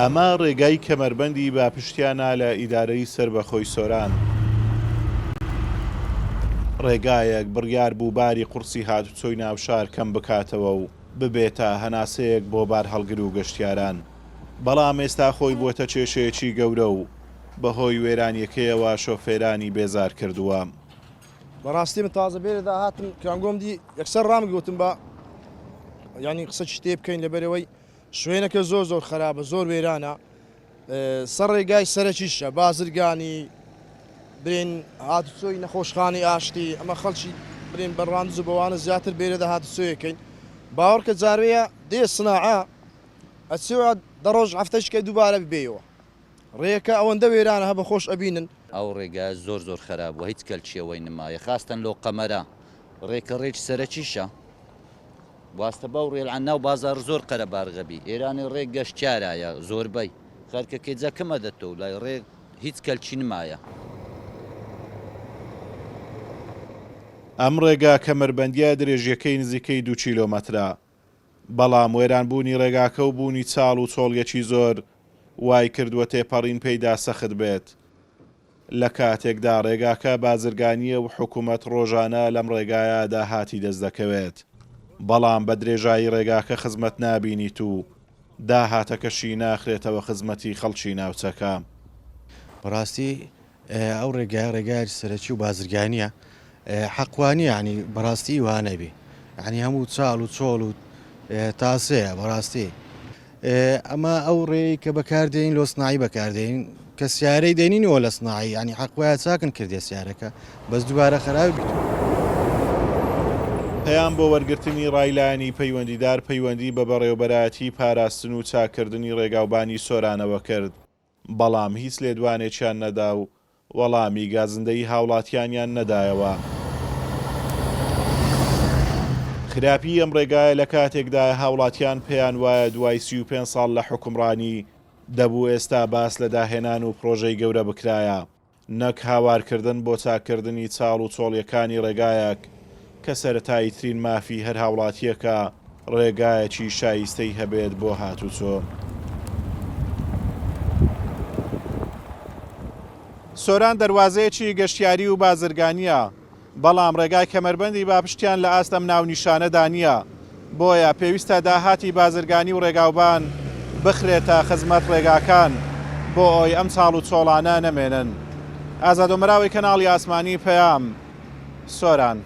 ئەمە ڕێگای کەمەربەندی باپشتیانە لە ئیدارەی سەربەخۆی سۆران. ڕێگایەک بڕیار بوو باری قوڕسی هاتوچۆی ناوشار کەم بکاتەوە و ببێتە هەناسەیەک بۆ بارهەڵگر و گەشتیاران، بەڵام ئێستا خۆی بووەتە کێشەیەکی گەورە و بەهۆی وێرانییەکەیەوە شۆفێرانی بێزار کردووە. بەڕاستی من تازە بێرەدا هاتم کرانگۆم دی یەکسەر ڕام گوتم بە یعنی قسەکی تێ بکەین لەبەرەوەی شوێنەکە زۆر زۆر خراپە زۆر وێرانە سەر ڕێگای سەرەکیشە بازرگانی برێن هاتوچۆی نەخۆشخانەی ئاشتی ئەمە خەڵکی برێن بە ڕاندز و بەوانە زیاتر بێرەدا هاتوچۆیەکەین باوەڕکە جاروەیە دێ سناعە ئەچێوە دە ڕۆژ هەفتەشکە دووبارە ببێیەوە ڕێیەکە ئەوەندە وێرانە هە بە خۆش ئەبینن. ئەو ڕێگایە زۆر زۆر خەراب بوە هیچ کەلکیەوەی نمایە خاستەن لۆ قەمەرە ڕێکە ڕێک سەرەکیشە واستە بەو ڕێلعە ناو بازاڕ زۆر قەرەبارغەبی ئێرانی ڕێک گەشتیارایە زۆربەی خەرکەکەی جەکمە دەتۆ لای ڕێک هیچ کەلکی نمایە. ئەم ڕێگا کەمەربەندیە درێژیەکەی نزیکەی دوو کیلۆمەترە، بەڵام وێرانبوونی ڕێگاکە و بوونی چاڵ و چۆڵیەکی زۆر وایکردووە تێپەڕین پێیدا سەخت بێت. لە کاتێکدا ڕێگاکە بازرگانییە و حکومەت ڕۆژانە لەم ڕێگایە داهاتی دەست دەکەوێت، بەڵام بە درێژایی ڕێگاکە خزمەت نابینیت و داهاتەکەشی ناخرێتەوە خزمەتی خەڵکی ناوچەکە. بەڕاستی ئەو ڕێگایە ڕێگایەکی سەرەکی و بازرگانیە حەق وانیە یعنی بەڕاستی وا نەبی یعنی هەموو چاڵ و چۆڵ و تاسەیە بەڕاستی ئەمە ئەو ڕێی کە بەکاردێین لۆ سناعی بەکاردێین کە سیارەی دێنینەوە لە سناعی ینی حەق وایە چاکن کردێ سیارەکە بەس دووبارە خەراوی بیت. پەیام بۆ وەرگرتنی ڕای لایەنی پەیوەندیدار پەیوەندی بە بەڕێوەبەرایەتی پاراستن و چاککردنی ڕێگاوبانی سۆرانەوە کرد. بەڵام هیچ لێدوانێکیان نەدا و وەڵامی گازندەی هاوڵاتیانیان نەدایەوە. خراپیی ئەم ڕێگایە لە کاتێکدایە هاوڵاتیان پێیان وایە دوای 35 ساڵ لە حوکمڕانی دەبوو ئێستا باس لە داهێنان و پڕۆژەی گەورە بکرایە. نەک هاوارکردن بۆ چاککردنی چاڵ و چۆڵیەکانی ڕێگایەک کە سەرەتاییترین مافی هەر هاوڵاتیەکە ڕێگایەکی شایستەی هەبێت بۆ هاتوچۆ. سۆران دەروازەیەکی گەشتیاری و بازرگانیە، بەڵام ڕێگای کەمەربەندی باپشتیان لە ئاست ئەم ناونیشانەدا نییە، بۆیە پێویستە داهاتی بازرگانی و ڕێگاوبان بخرێتە خزمەت ڕێگاکان بۆ ئەوەی ئەم چاڵ و چۆڵانە نەمێنن. ئازاد ئۆمەراوی کەناڵی ئاسمانی پەیام، سۆران.